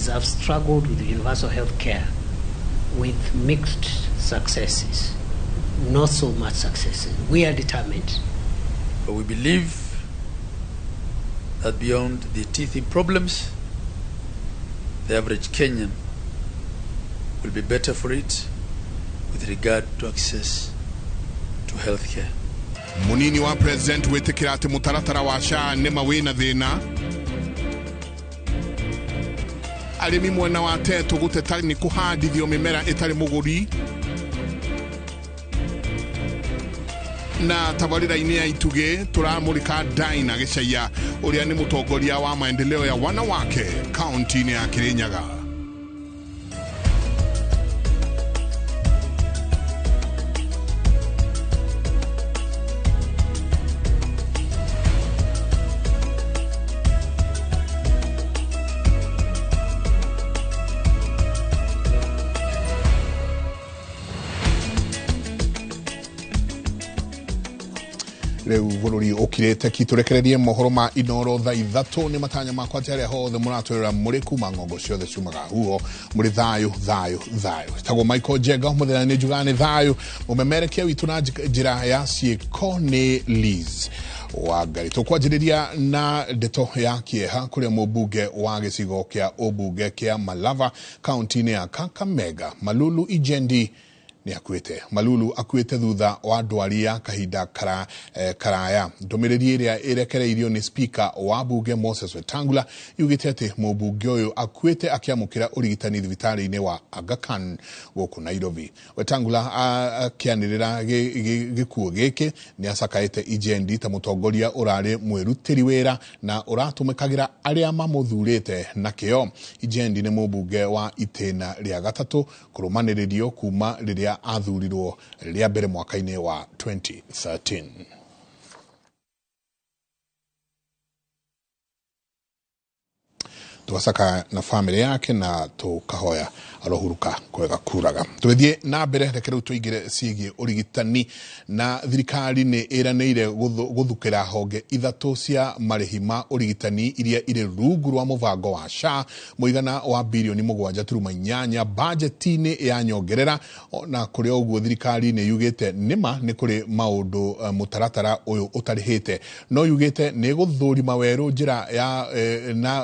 economies have struggled with universal health care with mixed successes, not so much successes. We are determined. But we believe that beyond the teething problems, the average Kenyan will be better for it with regard to access to health care. Munini wa president witikira ati mutaratara wa SHA nima wina thina. Arimi mwena wa Tetu guteta ni kuhandithio mimera itari muguri. Na tabarira-ini ya Itugi turamurika Daina Gĩcaia uria ni mutongoria wa maendeleo ya wanawake kaunti-ini ya Kirinyaga. Rĩu bũrũri ũkirĩte ki tũrekererie mohoro ma Inoro thaa ithatũ nĩ matanya makwa atĩ arĩa hothe mũratwĩrora mũrĩ kuma ng'ongo ciothe ciumaga huho mũrĩ thayũ thayũ thayũ. Tagwo Michael Njenga mũthenya nĩ njugaga nĩ thayũ. Mũmemerekia witũ na njĩra ya ciĩko nĩ Liz Wangari. Tũkwanjĩrĩria na ndeto ya kĩeha kũrĩa mũmbunge wa gĩcigo kĩa ũmbunge kĩa Malava kaunti-inĩ ya Kakamega Malulu Ijendi ni akuite. Malulu akuite thutha wa ndwari ya kahinda karaya. Ndũmĩrĩri ĩrĩa ĩrekereirio nĩ speaker wa bunge Moses Wetangula yugĩte atĩ mũmbunge ũyũ akuĩte akĩamũkĩra ũrigitani thibitarĩ-inĩ wa Aga Khan gũkũ Nairobi. Wetangula akĩanĩrĩra gĩkuũ gĩkĩ nĩ acakaĩte Ijendi ta mũtongoria ũrarĩ mwĩrutĩri wĩra na ũratũmĩkagĩra arĩa mamũthurĩte na kĩo. Ijendi nĩ mũmbunge wa itĩna rĩa gatatũ kũrũmanĩrĩrio kuma rĩrĩa athurirwo rĩa mbere mwaka-inĩ wa 2013. Tugacaka na family yake na tukahoya arohuruka kwega kuraga. Tugithie na mbere reke riu tuingire ciĩgiĩ ũrigitani na thirikari nĩ ĩranĩire gũthukĩra honge ithatũ cia marĩhi ma ũrigitani iria irĩ rungu rwa mũbango wa SHA mũigana wa birioni 7.8 bajeti-inĩ ya nyongerera. Na kũrĩ ũguo thirikari nĩ yugĩte nĩma nĩ kũrĩ maũndũ mũtaratara ũyũ ũtarĩhĩte, no yugĩte nĩ gũthũrima werũ njĩra ya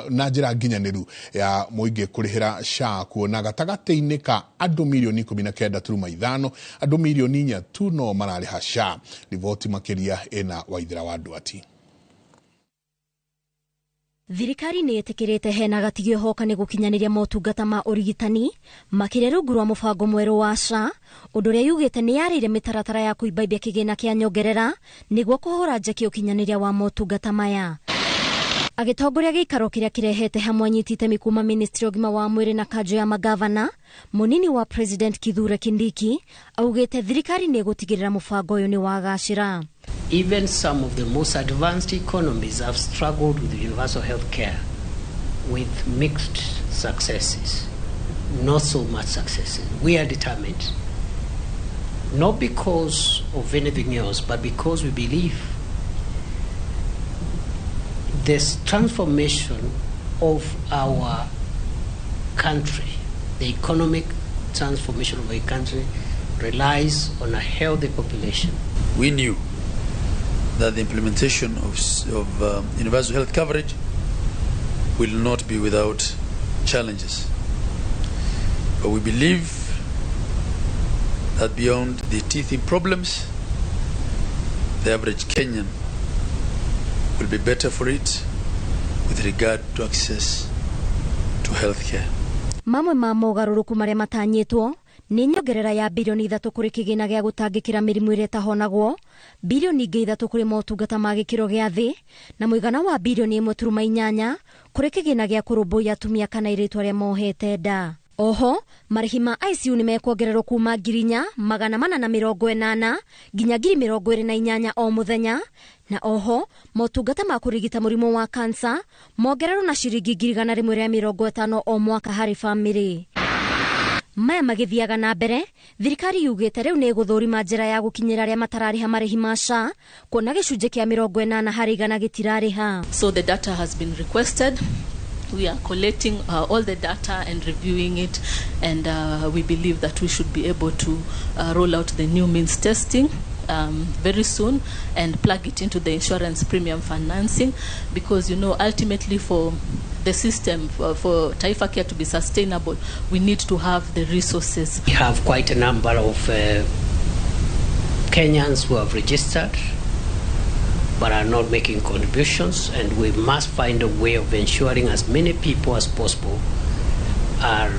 na njĩra nginyanĩru ya mũingĩ kũrĩhĩra SHA kuona gatagatĩ-inĩ ka andũ milioni 19.5 andũ milioni 4 tu no mararĩha SHA. Riboti makĩria ĩna Waithera wa Nduati. Thirikari nĩ ĩtĩkĩrĩte hena gatigio hoka nĩ gũkinyanĩria motungata ma ũrigitani makĩria rungu rwa mũbango mwerũ wa SHA, ũndũ ũrĩa yugĩte nĩ yarĩire mĩtaratara ya kũimbaimbia kĩgĩna kĩa nyongerera nĩguo kũhũra njeki ũkinyanĩria wa motungata maya. Agĩtongoria gĩikaro kĩrĩa kĩrehete hamwe anyiti itemi kuma Ministry ya ũgima wa mwĩrĩ na kanjũ ya magavana, mũnini wa President Kithure Kindiki augĩte thirikari nĩ ĩgũtigĩrĩra mũbango ũyũ nĩ wagacĩra. Even some of the most advanced economies have struggled with universal health care with mixed successes, not so much successes. We are determined, not because of anything else, but because we believe this transformation of our country, the economic transformation of a country, relies on a healthy population. We knew that the implementation of universal health coverage will not be without challenges. But we believe that beyond the teething problems, the average Kenyan will be better for it with regard to access to health care. Mamwe ma mogarũrũku marĩa matanyĩtwo nĩ nyongerera ya birioni 3 kũrĩ kĩgĩna gĩa gũtangĩkĩra mĩrimũ ĩrĩa ĩtahonagwo, birioni ingĩ 3 kũrĩ motungata ma gĩkĩro gĩa thĩ, na mũigana wa birioni 1.8 kũrĩ kĩgĩna gĩa kũrũmbũiya atumia kana airĩtu arĩa mohete nda. Oho, marĩhi ma ICU nĩ mekuongererwo kuma 4,480 nginya 28,000 o mũthenya, na oho motungata ma kũrigita mũrimũ wa kansa mongererwo na ciringi 150 o mwaka harĩ bamĩrĩ. Maya magĩthiaga na mbere, thirikari yugĩte rĩu nĩ ĩgũthũrima njĩra ya gũkinyĩra arĩa matararĩha marĩhi ma SHA, kuona gĩcunjĩ kĩa 80 harĩ igana gĩtirarĩha. So the data has been requested We are collating all the data and reviewing it, and we believe that we should be able to roll out the new means testing very soon and plug it into the insurance premium financing, because, you know, ultimately for the system, for TaifaCare to be sustainable, we need to have the resources. We have quite a number of Kenyans who have registered but are not making contributions, and we must find a way of ensuring as many people as possible are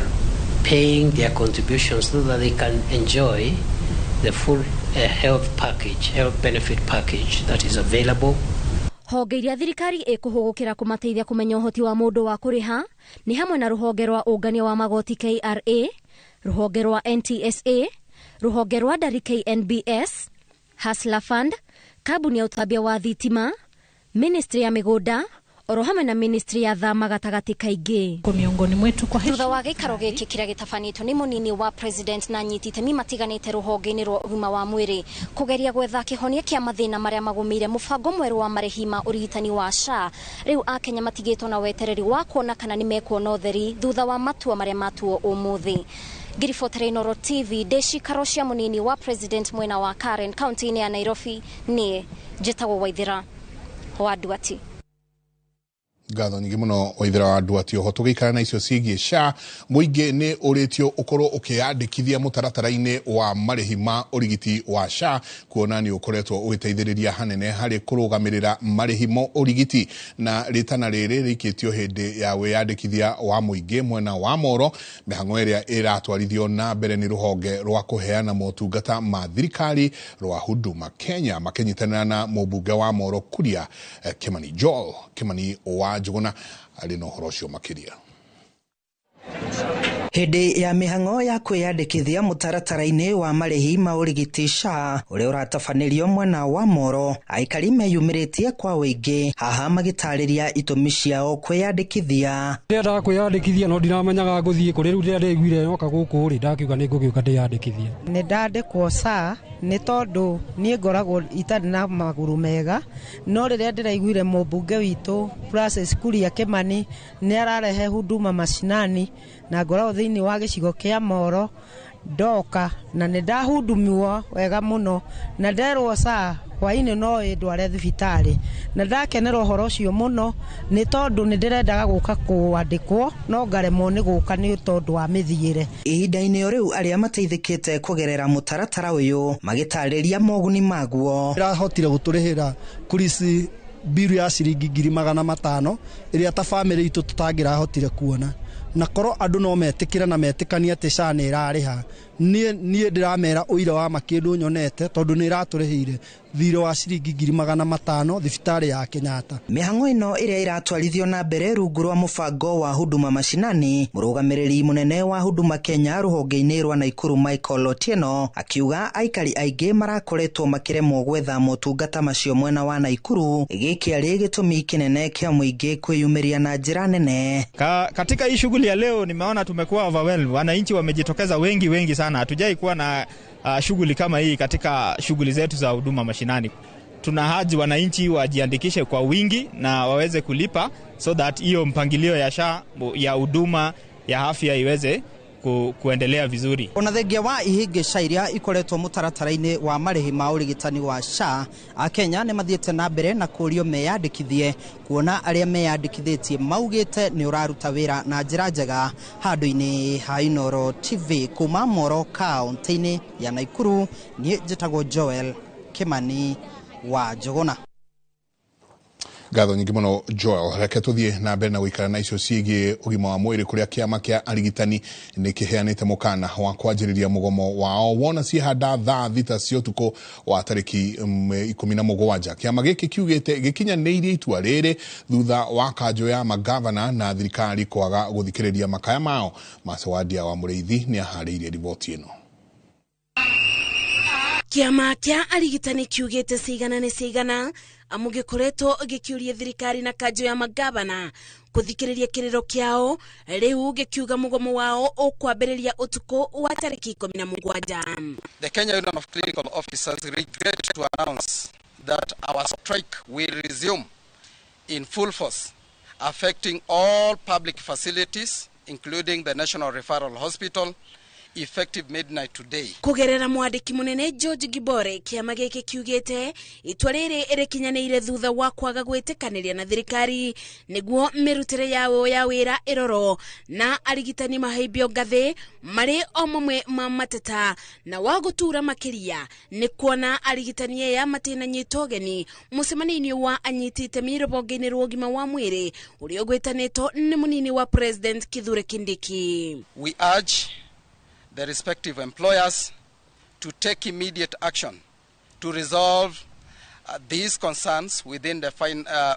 paying their contributions so that they can enjoy the full health package, health benefit package that is available. Honge iria thirikari ĩkũhũgũkĩra kũmateithia kũmenya ũhoti wa mũndũ wa kũrĩha nĩ hamwe na rũhonge rwa ũngania wa magoti KRA, rũhonge rwa NTSA, rũhonge rwa ndari KNBS, Hustler Fund, kambuni ya ũtambia wa thitima, ministry ya mĩgũnda oro hamwe na ministry ya thama gatagatĩ kaingĩ. Kwa miongoni mwetu kwa thutha wa gĩikaro gĩkĩ kĩrĩa gĩtabanĩtio nĩ mũnini wa president na anyiti itemi matiganĩte rũhonge-inĩ rwa ũgima wa mwĩrĩ kũgeria gwetha kĩhonia kĩa mathĩna marĩa magũmĩire mũbango mwerũ wa marĩhi ma ũrigitani wa SHA. Rĩu akenya matigĩtwo na wetereri wa kuona kana nĩ mekuona ũtheri thutha wa matua marĩa matuo ũmũthĩ. Ngiribotera Inooro TV ndĩ cikaro cia mũnini wa president mwena wa Karen kaunti-inĩ ya Nairobi, niĩ njĩtagwo Waithera wa Nduati. Ngatho nyingĩ mũno Waithera wa Nduati. Oho tũgĩikara na icio ciĩgiĩ SHA, mũingĩ nĩ ũrĩtio ũkorwo ũkĩyandĩkithia mũtaratara-inĩ wa marĩhi ma ũrigiti wa SHA, kuona nĩ ũkoretwo ũgĩteithĩrĩria hanene harĩ kũrũgamĩrĩra marĩhi ma ũrigiti, na rĩtana rĩrĩ rĩikĩtio hĩndĩ ya wĩyandĩkithia wa mũingĩ mwena wa Moro, mĩhang'o ĩrĩa ĩratwarithio na mbere nĩ rũhonge rwa kũheana motungata ma thirikari rwa Huduma Kenya makĩnyitanĩra na mũmbunge wa Moro Kuria Kimani Joel Kimani wa Njuguna arĩ na ũhoro ũcio makĩria. Hĩndĩ ya mĩhang'o ya kwĩyandĩkithia mũtaratara-inĩ wa marĩhi ma ũrigiti SHA ũrĩa ũratabanĩrio mwena wa Moro, aikari meyumĩrĩtie kwa ũingĩ haha magĩtarĩria itũmi ciao kwĩyandĩkithia. Ndĩrendaga kwĩyandĩkithia no ndiramenyaga ngũthiĩ kũ, rĩu rĩrĩa ndĩiguire yoka gũkũ rĩ ndakiuga nĩ ngũgĩũka ndĩyandĩkithie. Nĩ ndandĩkwo SHA nĩ tondũ niĩ ngoragwo itarĩ na magũrũ mega, no rĩrĩa ndĩraiguire mũmbunge witũ Francis Kuria Kimani nĩ ararehe huduma mashinani na ngoragwo thĩinĩ wa gĩcigo kĩa Moro, ndoka na nĩ ndahudumiwa wega mũno na nderwo SHA hwainĩ no ĩndware thibitarĩ, na ndakenera ũhoro ũcio mũno nĩ tondũ nĩ ndĩrendaga gũka kũandĩkwo no ngaremwo nĩ gũka nĩ tondũ wa mĩthiĩre. Ihinda-inĩ o rĩu arĩa mateithĩkĩte kũgerera mũtaratara ũyũ magĩtarĩria moguni maguo. Ĩrahotire gũtũrĩhĩra kurisi biru ya ciringi 500,000 ĩrĩa ta bamĩrĩ itũ tũtangĩrahotire kuona, na korwo andũ no metĩkĩra na metĩkania atĩ SHA nĩ ĩrarĩha, niĩ ndĩramera ũira wa ma kĩndũ nyonete tondũ nĩ ĩratũrĩhĩire thirĩ wa ciringi 500,000 thibitarĩ ya Kenyatta. Mĩhang'o ĩno ĩrĩa ĩratwarithio na mbere rungu rwa mũbango wa Huduma Mashinani, mũrũgamĩrĩri mũnene wa Huduma Kenya rũhonge-inĩ rwa Naikuru Michael Otieno akiuga aikari aingĩ marakoretwo makĩremwo gwetha motungata macio mwena wa Naikuru, gĩkĩ arĩ gĩtũmi kĩnene kĩa mũingĩ kwĩyumĩria na njĩra nene. Katika hii shughuli ya leo nimeona tumekuwa overwhelmed. Wananchi wamejitokeza wengi wengi sana. Hatujai kuwa na shughuli kama hii katika shughuli zetu za huduma mashinani. Tunahaji wananchi wajiandikishe kwa wingi na waweze kulipa so that hiyo mpangilio ya SHA ya huduma ya afya iweze kuendelea vizuri. Ona thengia wa ihĩngĩca iria ikoretwo mũtaratara-inĩ wa marĩhi ma ũrigitani wa SHA, akenya nĩ mathiĩte na mbere na kũrio meyandĩkithie, kuona arĩa meyandĩkithĩtie maugĩte nĩ ũraruta wĩra na njĩra njega. Handũ-inĩ ha Inooro TV kuma Moro kaunti-inĩ ya Naikuru, niĩ njĩtagwo Joel Kimani wa Njuguna. Ngatho nyingĩ mũno Joel. Reke tũthiĩ na mbere na gũikara na icio ciĩgiĩ ũgima wa mwĩrĩ, kũrĩa kĩama kĩa arigitani nĩ kĩheanĩte mũkana wa kwanjĩrĩria mũgomo wao wona ciehanda thaa 6 cia ũtukũ wa tarĩki 17. Kĩama gĩkĩ kiugĩte gĩkinyanĩirie itua rĩrĩ thutha wa kanjũ ya magavana na thirikari kwaga gũthikĩrĩria makaya mao. Macewadia wa Mũrĩithi nĩ aharĩirie riboti ĩno. Kĩama kĩa arigitani kiugĩte cigana nĩ cigana amu gĩkoretwo gĩkĩũria thirikari na kanjũ ya magavana kũthikĩrĩria kĩrĩro kĩao, rĩu gĩkiuga mũgomo wao ũkwambĩrĩria ũtukũ wa tarĩki 17. The Kenya Union of Clinical Officers regret to announce that our strike will resume in full force affecting all public facilities, including the National Referral Hospital, effective midnight today. Kugerera mwandiki munene George Gibore, kiama giki kiugite itua riri rikinyanĩire thutha wa kwaga gwĩtĩkanĩria na thirikari nĩguo mĩrutĩre yao ya wĩra ĩrorwo na arigitani mahaimbio ngathĩ marĩ o mamwe ma mateta na wa gũtura makĩria nĩ kuona arigitani aya matinanyitwo ũgeni mũcemanio-inĩ wa anyiti itemi rũhonge-inĩ rwa ũgima wa mwĩrĩ ũrĩa ũgwĩtanĩtwo nĩ mũnini wa President Kithure Kindiki. We urge the respective employers to take immediate action to resolve these concerns within the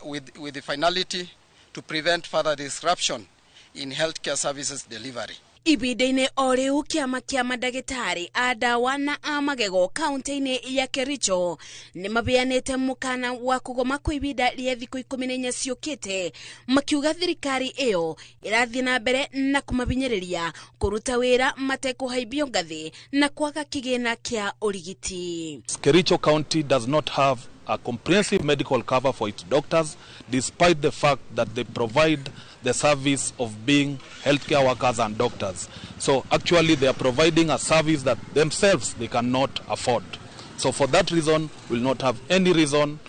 with the finality to prevent further disruption in healthcare services delivery. Ibinda-inĩ o rĩu kĩama kĩa mandagĩtarĩ a ndawa na a magego kaunti-inĩ ya Kericho nĩ mabeanĩte mũkana wa kũgoma kwa ibinda rĩa thikũ 14 ciũkĩte, makiuga thirikari ĩyo ĩrathiĩ na mbere na kũmahinyĩrĩria kũruta wĩra matekũhaimbio ngathĩ na kwaga kĩgĩna kĩa ũrigiti. Kericho County does not have a comprehensive medical cover for its doctors, despite the fact that they provide the service of being healthcare workers and doctors. So actually they are providing a service that themselves they cannot afford. So for that reason, we'll not have any reason,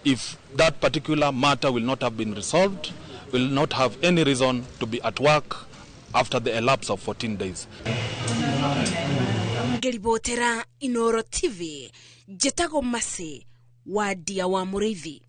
if that particular matter will not have been resolved, we'll not have any reason to be at work after the elapse of 14 days. Ngĩribotera Inoro TV, njĩtagwo Mercy Wadia wa Mũrĩithi.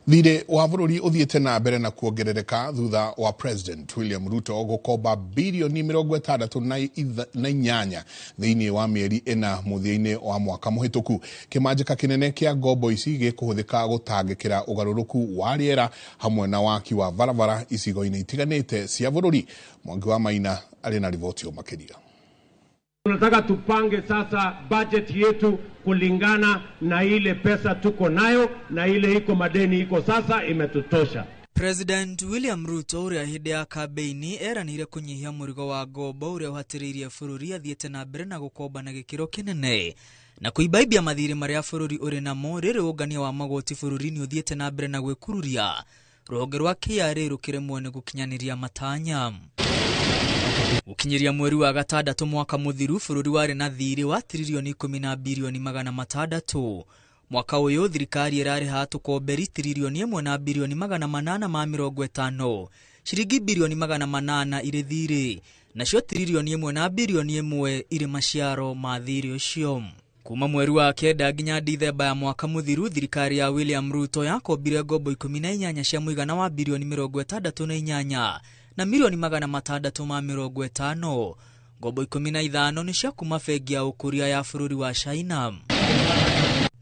Thirĩ wa bũrũri ũthiĩte na mbere na kuongerereka thutha wa President William Ruto gũkomba birioni 68 thĩinĩ wa mĩeri 4 mũthia-inĩ wa mwaka mũhĩtũku. Kĩmanjĩka kĩnene kĩa ngombo ici gĩkũhũthĩka gũtangĩkĩra ũgarũrũku wa rĩera hamwe na waki wa barabara icigo-inĩ itiganĩte cia bũrũri. Mwangi wa Maina arĩ na riboti makĩria. Tunataka tupange sasa budget yetu kulingana na ile pesa tuko nayo na ile iko madeni iko sasa imetutosha. President William Ruto ũrĩa hĩndĩ ya kambeini eranĩire kũnyihia mũrigo wa ngombo ũrĩa ũhatĩrĩirie bũrũri athiĩte na mbere na gũkomba na gĩkĩro kĩnene na kũimbaimbia mathirĩ marĩa bũrũri ũrĩ namo. Rĩrĩ ũngania wa magoti bũrũri-inĩ ũthiĩte na mbere na gwĩkururia rũhonge rwa KRA rũkĩremwo nĩ gũkinyanĩria matanya. Gũkinyĩria mweri wa gatandatũ mwaka mũthiru bũrũri warĩ na thirĩ wa tiririoni 10 na birioni 600. Mwaka ũyũ thirikari ĩrarĩha tũkomberi tiririoni 1 na birioni 850, ciringi birioni 800 irĩ thirĩ, nacio tiririoni 1 na birioni 1 irĩ maciaro ma thirĩ ũcio. Kuma mweri wa 9 nginya Dithemba ya mwaka mũthiru thirikari ya William Ruto yakombire ngombo 18 cia mũigana wa birioni 68 na milioni 650. Ngombo 15 nĩ cia kuma bengi ya ũkũria ya bũrũri wa China.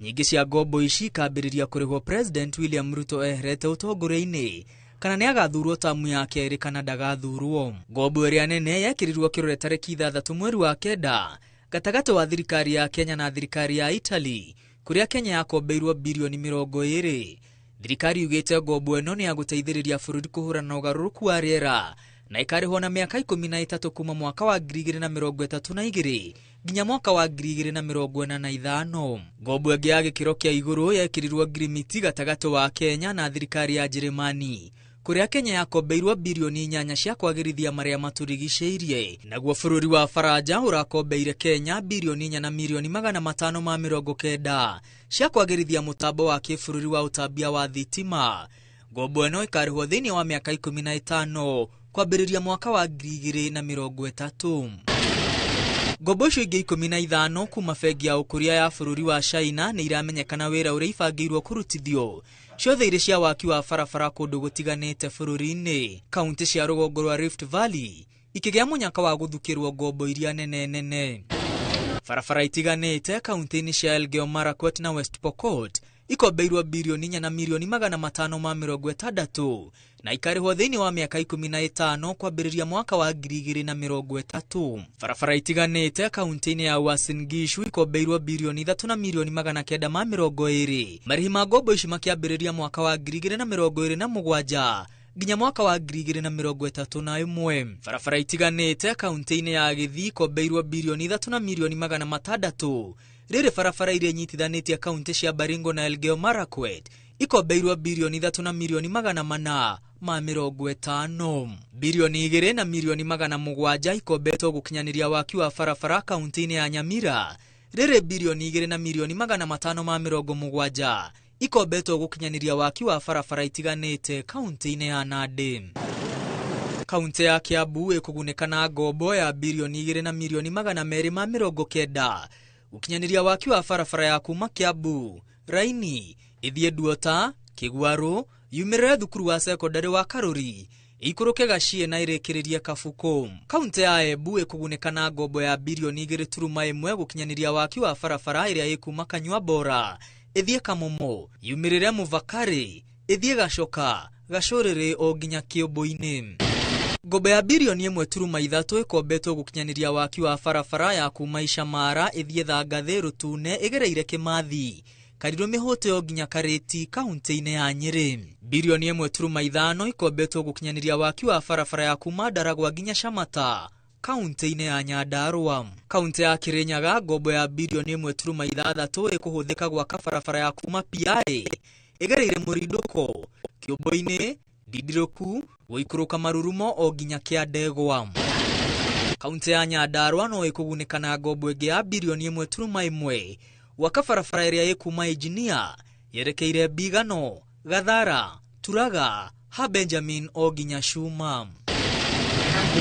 Nyingĩ cia ngombo ici ikambĩrĩria kũrĩhwo President William Ruto eherete ũtongoria-inĩ kana nĩ agathurwo tamu ya kerĩ kana ndagathurwo. Ngombo ĩrĩa nene yekĩrirwo kĩrore tarĩki 6 mweri wa 9 gatagatĩ wa thirikari ya Kenya na thirikari ya Italy, kũrĩa Kenya yakombeirwo birioni 20. Thirikari yugĩte ngombo ĩno nĩ ya gũteithĩrĩria bũrũri kũhũrana na ũgarũrũku wa rĩera na ĩkarĩhwo na mĩaka 13 kuma mwaka wa 2032 nginya mwaka wa 2045. Ngombo ĩngĩ ya gĩkĩro kĩa igũrũ yekĩrirwo ngirimiti gatagatĩ wa Kenya na thirikari ya Njĩrĩmani, kũrĩa Kenya yakombeirwo birioni 8 cia kwagĩrithia marĩa matũrigicĩirie. Naguo bũrũri wa Faranja ũrakombeire Kenya birioni 4 na milioni 590 cia kwagĩrithia mũtambo wa kĩbũrũri wa ũtambia wa thitima. Ngombo ĩno ĩkarĩhwo thĩinĩ wa mĩaka 15 kwambĩrĩria mwaka wa 2030. Ngombo icio ingĩ 15 kuma bengi ya ũkũria ya bũrũri wa China nĩ iramenyekana wĩra ũrĩa ibangĩirwo kũrutithio, ciothe irĩ cia waki wa barabara kũndũ gũtiganĩte bũrũri-inĩ. Kaunti cia rũgongo rwa Rift Valley ikĩgĩa mũnyaka wa gũthukĩrwo ngombo iria nene nene. Barabara itiganĩte kaunti-inĩ cia Elgeyo Marakwet na West Pokot ikombeirwo birioni 4 na milioni 560 na ikarĩhwo thĩinĩ wa mĩaka 15 kwambĩrĩria mwaka wa 2030. Barabara itiganĩte kaunti-inĩ ya Uasin Gishu ikombeirwo birioni 3 na milioni 920. Marĩhi ma ngombo ici makĩambĩrĩria mwaka wa 2027 nginya mwaka wa 2031. Barabara itiganĩte kaunti-inĩ ya Gĩthii ikombeirwo birioni 3 na milioni 600. Rĩrĩ barabara iria inyitithanĩtie kaunti cia Baringo na Elgeyo Marakwet Ikombeirwo birioni 3 na mirioni 450. Birioni 2 na mirioni 700 ikombetwo gũkinyanĩria waki wa barabara kaunti-inĩ ya Nyamira. Rĩrĩ birioni 2 na mirioni 570 ikombetwo gũkinyanĩria waki wa barabara itiganĩte kaunti-inĩ ya Nandi. Kaunti ya Kiambu ĩkũgunĩka na ngombo ya birioni 2 na mirioni 290 gũkinyanĩria waki wa barabara ya kuma Kiambu Raini ĩthiĩ Nduota Kĩguarũ yumĩrĩre thukuru wa sekondari wa Karuri ĩikũrũke Gacie na ĩrĩkĩrĩrie Kabuku. Kaunti ya Embu ĩkũgunĩka na ngombo ya birioni 2.1 gũkinyanĩria waki wa barabara ĩrĩa ĩkuma Kanyua Bora ĩthiĩ Kamumo yumĩrĩre Muvakari ĩthiĩ Gacoka Gacũrĩrĩ o nginya Kĩũmbũ-inĩ. Ngombo ya birioni 1.3 ĩkombetwo gũkinyanĩria waki wa barabara ya kuma Icamara ĩthiĩ Thangathĩ Rũtune ĩgereire Kĩmathi Karirũ Mĩhũte o nginya Karĩti kaunti-inĩ ya Nyĩrĩ. Birioni 1.5 ikombetwo gũkinyanĩria waki wa barabara ya kuma Ndaragwa nginya Shamata kaunti-inĩ ya Nyandarua. Kaunti ya Kirinyaga ngombo ya birioni 1.6 ĩkũhũthĩka gwaka barabara ya kuma Piaĩ ĩgereire Mũrindũko Kĩũmbũ-inĩ Ndindirũku gũikũrũka Marurumo o nginya Kĩandegwa. Kaunti ya Nyandarua no ĩkũgunĩka na ngombo ĩngĩ ya birioni 1.1 gwaka barabara ĩrĩa ĩkuma Injinia yerekeire Mbigano, Gathara, Turaga, ha Benjamin o nginya Cuma.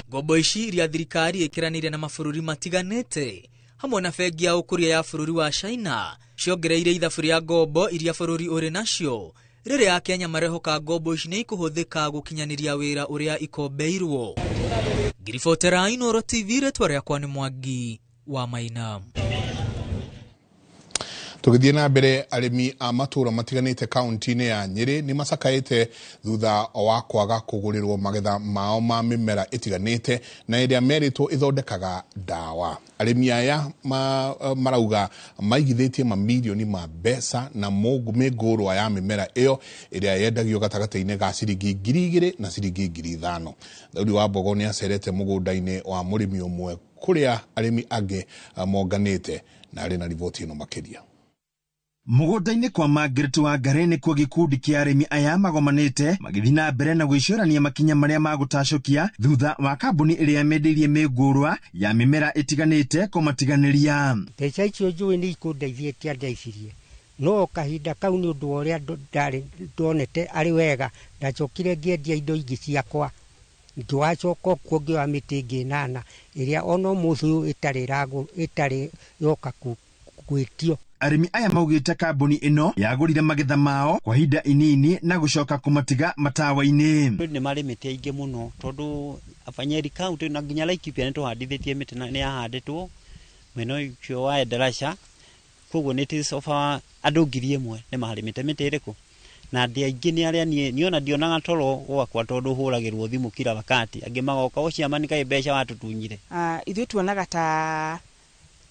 Ngombo ici iria thirikari ĩkĩranĩire na mabũrũri matiganĩte hamwe na bengi ya ũkũria ya bũrũri wa China ciongereire ithabu rĩa ngombo iria bũrũri ũrĩ nacio rĩrĩa Akenya marehoka ngombo ici nĩ ikũhũthĩka gũkinyanĩria wĩra ũrĩa ikombeirwo. Ngiribotera Inooro TV, rĩtwa rĩakwa nĩ Mwangi wa Maina. Tũgĩthiĩ na mbere, arĩmi a matũũra matiganĩte kaunti-inĩ ya Nyĩrĩ nĩ macakaĩte thutha wa kwaga kũgũrĩrwo magetha mao ma mĩmera ĩtiganĩte na ĩrĩa merĩtwo ĩthondekaga ndawa. Arĩmi aya marauga maigithĩtie mamirioni ma mbeca na mĩngũrwa ya mĩmera ĩyo ĩrĩa yendagio gatagatĩ-inĩ ga ciringi 2,000 na ciringi 5,000. Daudi wa Mbogo nĩ acerete mũgũnda-inĩ wa mũrĩmi ũmwe kũrĩa arĩmi angĩ monganĩte na arĩ na riboti ĩno makĩria. Mũgũnda-inĩ kwa Margaret Wangari nĩkuo gĩkundi kĩa arĩmi aya magomanĩte magĩthiĩ na mbere na gwĩcũrania makinya marĩa magũtacũkia thutha wa kambuni ĩrĩa mendeirie mĩngũrwa ya mĩmera ĩtiganĩte kũmatiganĩria. Mbeca icio njũĩ nĩ ikũndeithia itiandeithirie, no kahinda kau nĩ ũndũ wa ũrĩa ndarĩ ndonete arĩ wega, ndacokire ngĩendia indo ingĩ ciakwa, ngĩwacoka kuo ngĩoya mĩtĩ ĩngĩ 8 ĩrĩa ona ũmũthĩ ũyũ ĩtarĩ yoka gwĩtio. Arĩmi aya maugĩte kambuni ĩno yagũrire magetha mao kwa ihinda inini na gũcoka kũmatiga matawa-inĩ. Nĩ marĩmĩte aingĩ mũno tondũ Nyeri County na nginya Laikipia nĩ tũhandithĩtie mĩtĩ na nĩ yahandĩtwo mwena ũcio wa Endarasha, koguo nĩ it over andũ 1,000 nĩ marĩmĩte mĩtĩ ĩrĩkũ na andũ aingĩ nĩ arĩa niĩ ona ndionaga toro gwakwa tondũ hũragĩrwo thimũ kila wakati, angĩ magoka ũciamani kaĩ mbeca watũtunyire. Ithuĩ tuonaga ta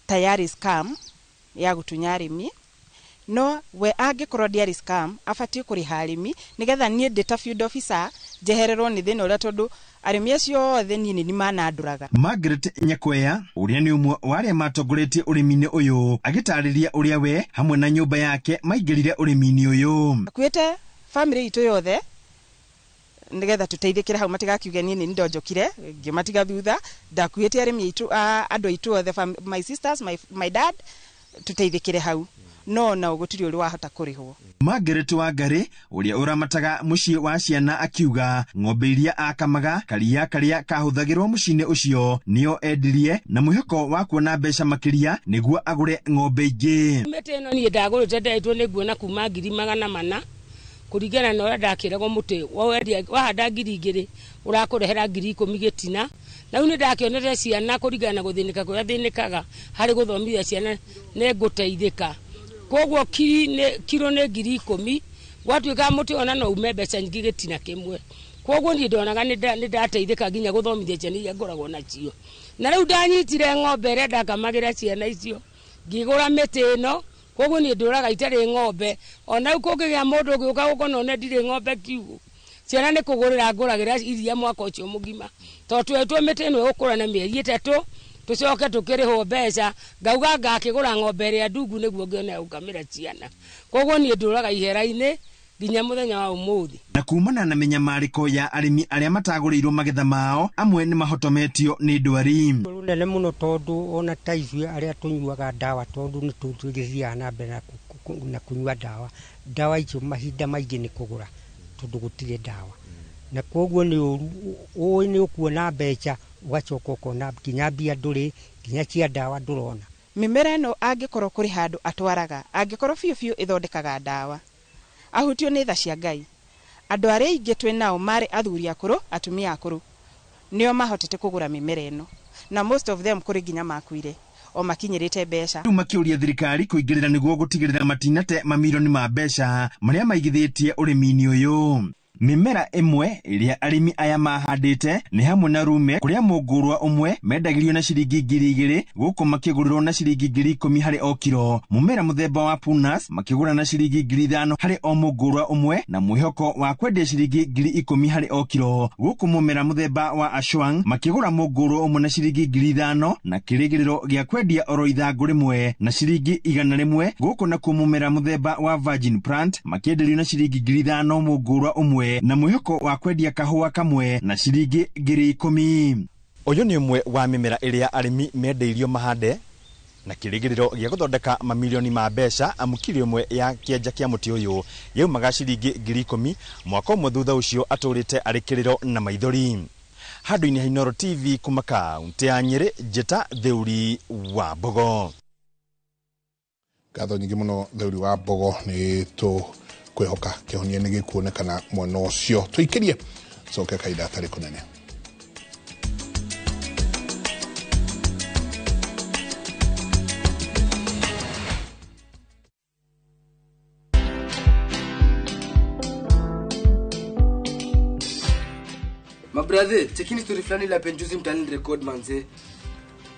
tayari scam ya gutunya arĩmi, no we angĩkorwo ndĩarĩ scam abatiĩ kũrĩha arĩmi nĩgetha niĩ ndĩ ta field officer njehererwo nĩ thĩna ũrĩa tondũ arĩmi acio othe niĩ nĩ manandũraga. Margaret Nyakwea ũrĩa nĩ ũmwe wa arĩa matongoretie ũrĩmi-inĩ ũyũ agĩtarĩria ũrĩa we hamwe na nyũmba yake maingĩrire ũrĩmi-inĩ ũyũ. Akuĩte family itũ yothe nĩgetha tũteithĩkĩre hau matigakiuge niĩ nĩ ndonjokire ngĩmatiga thutha, ndakuĩte arĩmi aitũ andũ aitũ othe, my sisters, my dad, tuteithĩkĩre hau, no na gũtirĩ ũrĩ wahota kũrĩhwo. Margaret Wangari ũrĩa ũramataga mũciĩ wa ciana akiuga ng'ombe iria akamaga karia karĩa kahũthagĩrwo mũciĩ-inĩ ũcio nĩo endirie na mwĩhoko wa kuona mbeca makĩria nĩguo agũre ng'ombe ingĩ. Mĩtĩ ĩno niĩ ndagũrĩte ndetwo nĩnguona kuma 400,000 kũringana na ũrĩa ndakĩragwo mũtĩ wahanda 2,000 ũrakũrehera 10,000 gĩtina. Na rĩu nĩ ndakĩonete ciana kũringana na gũthĩnĩka kũrĩa thĩnĩkaga harĩ gũthomithia ciana nĩ ngũteithĩka. Koguo kiro nĩ 10,000 gwatuĩka mũtĩ ona no ume mbeca nyingĩ gĩtina kĩmwe. Koguo niĩ ndonaga nĩ ndateithĩka nginya gũthomithia ciana iria ngoragwo nacio. Na rĩu ndanyitire ng'ombe ĩrĩa ndakamagĩra ciana icio ngĩgũra mĩtĩ ĩno, koguo niĩ ndũraga itarĩ ng'ombe. Ona rĩu kũngĩgĩa mũndũ ũgĩũka gũkũ none ndirĩ ng'ombe kiugũ, ciana nĩ kũgũrĩra ngũragĩra iria mwaka ũcio mũgima, tondũ twetwo mĩtĩ ĩno ĩgũkũra na mĩeri 3 tũcoke tũkĩrĩhwo mbeca, ngauga ngakĩgũra ng'ombe ĩrĩa ndungu nĩguo ngĩone ya gũkamĩra ciana. Koguo niĩ ndũraga ihera-inĩ Nginya muthenya wa umuthi. Na kumana na minyamariko ya arimi aria matagũrĩirwo magetha mao, amwe nĩ mahotometio nĩ ndwari. Rũnene mũno tondũ ona ta ithuĩ arĩa tũnyuaga ndawa, tondũ nĩ tũthiaga na mbere na kũnyua ndawa, ndawa icio mahinda maingĩ nĩ kũgũra tondũ gũtirĩ ndawa, na koguo nĩ ũru ũĩ nĩ ũkuona mbeca ũgacoka ũkona nginya mbia ndũrĩ, nginya cia ndawa ndũrona. Mĩmera ĩno angĩkorwo kũrĩ handũ atwaraga, angĩkorwo biũ biũ ĩthondekaga ndawa, ahutio nĩ tha cia Ngai. Andũ arĩa aingĩ twĩ nao marĩ athuri akũrũ, atumia akũrũ, nĩo mahotete kũgũra mĩmera ĩno, na most of them kũrĩ nginya makuire o makinyĩrĩte mbeca. Rĩu makĩũria thirikari kũingĩrĩra nĩguo gũtigĩrĩra matinate mamirioni ma mbeca marĩa maigithĩtie ũrĩmi-inĩ ũyũ. Mĩmera ĩmwe ĩrĩa arĩmi aya mahandĩte nĩ hamwe na rume, kũrĩa mũngũrwa ũmwe mendagĩrio na ciringi 2,000, gũkũ makĩgũrĩrwo na ciringi 10,000 harĩ o kiro. Mũmera mũthemba wa punas makĩgũra na ciringi 5,000 harĩ o mũngũrwa ũmwe, na mwĩhoko wa kwendia ciringi 10,000 harĩ o kiro. Gũkũ mũmera mũthemba wa ashwang makĩgũra mũngũrwa ũmwe na ciringi 5,000 na kĩrĩgĩrĩro gĩa kwendia oro ithangũ rĩmwe na ciringi 100. Gũkũ nakuo mũmera mũthemba wa virgin plant makĩenderio na ciringi 5,000 mũngũrwa ũmwe, na mwĩhoko wa kwendia kahũa kamwe na ciringi 10,000. Ũyũ nĩ ũmwe wa mĩmera ĩrĩa arĩmi mendeirio mahande na kĩrĩgĩrĩro gĩa gũthondeka mamirioni ma mbeca, amu kiro ĩmwe ya kĩanja kĩa mũtĩ ũyũ yaumaga ciringi 10,000. Mwaka ũmwe thutha ũcio atũrĩte arĩ kĩrĩro na maithori. Handũ-inĩ ha Inooro TV kuma kaũntĩ ya Nyĩrĩ, Njĩta Theuri wa Mbogo. Ngatho nyingĩ mũno Theuri wa Mbogo, nĩ tũ kwihoka kĩhonia nĩ gĩkuonekana mwena ũcio. Tũikĩrie coke kahinda atarĩ kũnene. Mabrother, chekini story fulani la penjuzi mtani record manze.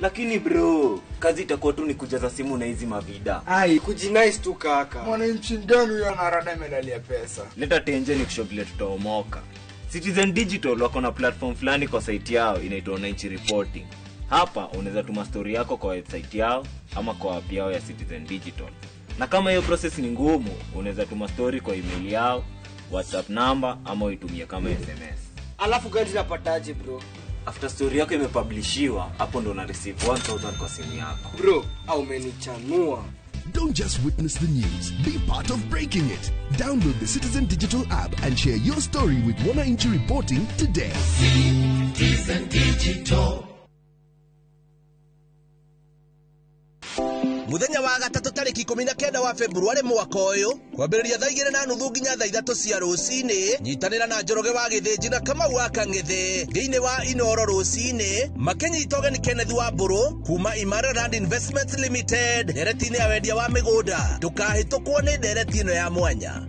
Lakini bro, kazi itakuwa tu ni kujaza simu na hizi mavida. Ai, kujinice tu kaka. Mwananchi gani huyo anarada medali ya pesa? Leta tenje ni kusho vile tutaomoka. Citizen Digital wako na platform fulani kwa site yao inaitwa Wananchi Reporting. Hapa unaweza tuma story yako kwa website yao ama kwa app yao ya Citizen Digital. Na kama hiyo process ni ngumu, unaweza tuma story kwa email yao, WhatsApp number ama uitumie kama SMS. Alafu gari napataje bro? After story yako imepublishiwa, hapo ndo una receive 1000 kwa simu yako. Bro, au umenichanua. Don't just witness the news, be part of breaking it. Download the Citizen Digital app and share your story with Wananchi Reporting today. Citizen Digital. Muthenya wa gatatu tariki 19 wa Februari mwaka uyu kwambĩrĩria thaa 2:30 nginya thaa 3 cia rũcinĩ, nyitanĩra na Njoroge wa Gĩthĩnji na Kamau wa Kang'ethe thĩinĩ wa Inooro rũcinĩ, makĩnyita ũgeni Kenneth wa Mbũrũ kuma Imara Land Investments Limited ndereti-inĩ ya wendia wa mĩgũnda. Ndũkahĩtũkwo nĩ ndereti ĩno ya mwanya.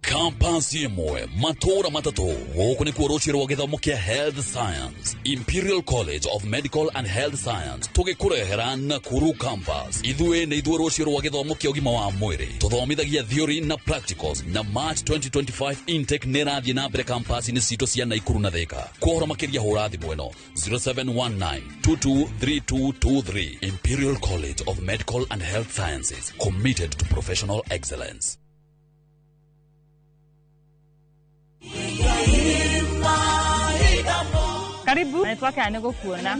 Campus imwe matora matatu gũkũ nĩkuo rũciũ rwa gĩthomo kĩa Health Science, Imperial College of Medical and Health Science, tũgĩkũrehera Nakuru Campus. Ithuĩ nĩ ithuĩ rũciũ rwa gĩthomo kĩa ũgima wa mwĩrĩ, tũthomithagia theory na practicals, na March 2025 intake nĩ ĩrathiĩ na mbere campus-inĩ citũ cia Nakuru na Thika. Kwa ũhoro makĩria hũra thimũ ĩno 0719 223223. Imperial College of Medical and Health Sciences, committed to professional excellence. Karibu. Naitwa nĩ gũkuona.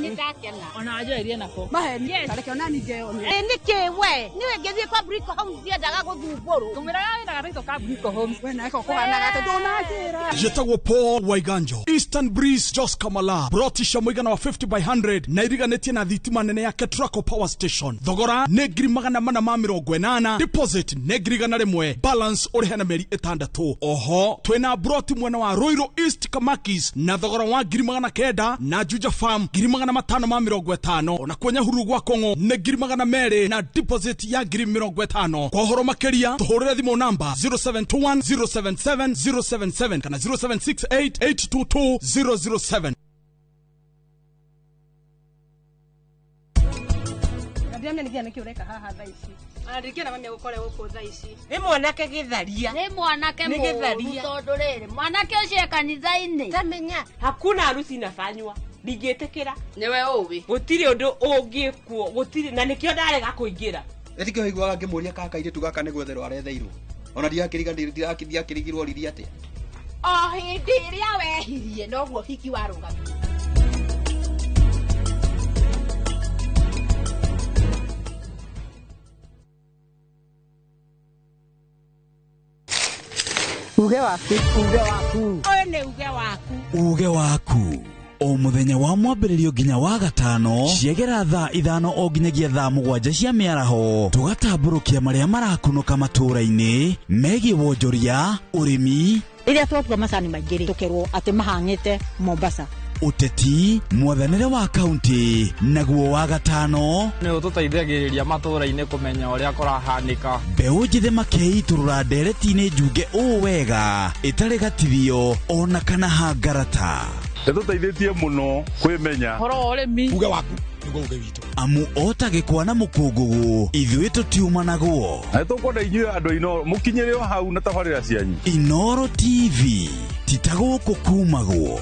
Ona wajua iria nako. Maheni. Tareke ona ningeo. Nĩkĩ we? Niwe ngĩthiĩ kwa Brico Homes ndiendaga gũthumbũrwo. Ngũmĩraga wĩra gatito ka Brico Homes. We nako kũhanaga atĩ ndũnanjĩra. Njĩtagwo Paul Waiganjo. Eastern Breeze Jos Kamala. Brotisha mũigana wa 50 by 100 na iriganĩtie na thitima nene ya Ketraco Power Station. Thogora nĩ 480,000. Deposit nĩ 100,000. Balance ũrĩhe na mĩeri 6. Oho twĩna broti mwena wa Ruiru East Kamakis na thogora wa 900,000 na Juja Farm 550,000. Ona kwa Nyahururu gwa Kong'o nĩ 200,000 na deposit ya 50,000. Kwa ũhoro makĩria tũhũrĩre thimũ namba 0721 077 077 kana 0768 822 007. Ndiramenya nĩkĩ ũreka haha thaa ici. Ndingĩona mami agũkore gũkũ thaa ici. Nĩ mwanake gĩtharia. Nĩ mwanake mũũru tondũ rĩrĩ mwanake ũcio e kanitha-inĩ. Tamenya hakuna harusi inafanywa. Ndingĩtĩkĩra. Nĩwe ũĩ. Gũtirĩ ũndũ ũngĩkwo, gũtirĩ na nĩkĩo ndarega kũingĩra. Ĩtikĩo iguaga ngĩmũria kaka kairĩtu gaka nĩ gwetherwo aretheirwo. Ona ndiakĩrigirwo riri atĩa. O hĩndĩ ĩrĩa wehirie noguo hiki warũgamire. Uge waku, uge waku. Ũyũ nĩ uge waku. Uge waku. O muthenya wa mwambĩrĩrio nginya wa gatano ciegera thaa 5 o nginyagia thaa 7 cia mĩaraho tũgatambũrũkia marĩa marakunũka matũũra-inĩ megiĩ wonjoria, ũrĩmi, rĩrĩa twatua macani maingĩ rĩ tũkerwo atĩ mahang'ĩte Mombasa, ũteti, mwathanĩre wa kaunti, naguo wa gatano nĩ ũtũteithagĩrĩria matũũra-inĩ kũmenya ũrĩa kũrahanĩka. Mbeũ njĩthĩ makeitũrũra ndereti-inĩ njunge ũũ wega ĩtarĩ gatithio ona kana hangarata. Nĩtũteithĩtie mũno kwĩmenya ũhoro wa ũrĩmi. Uge waku nĩguo uge witũ. Amu ota gĩkwa na mũkũngũgũ ithuĩ tũtiumanagwo. Na nĩtũkwenda inyuĩ andũ a Inooro mũkinyĩre o hau na tabarĩra cianyu. Inooro TV ti ta gũkũ kumagwo.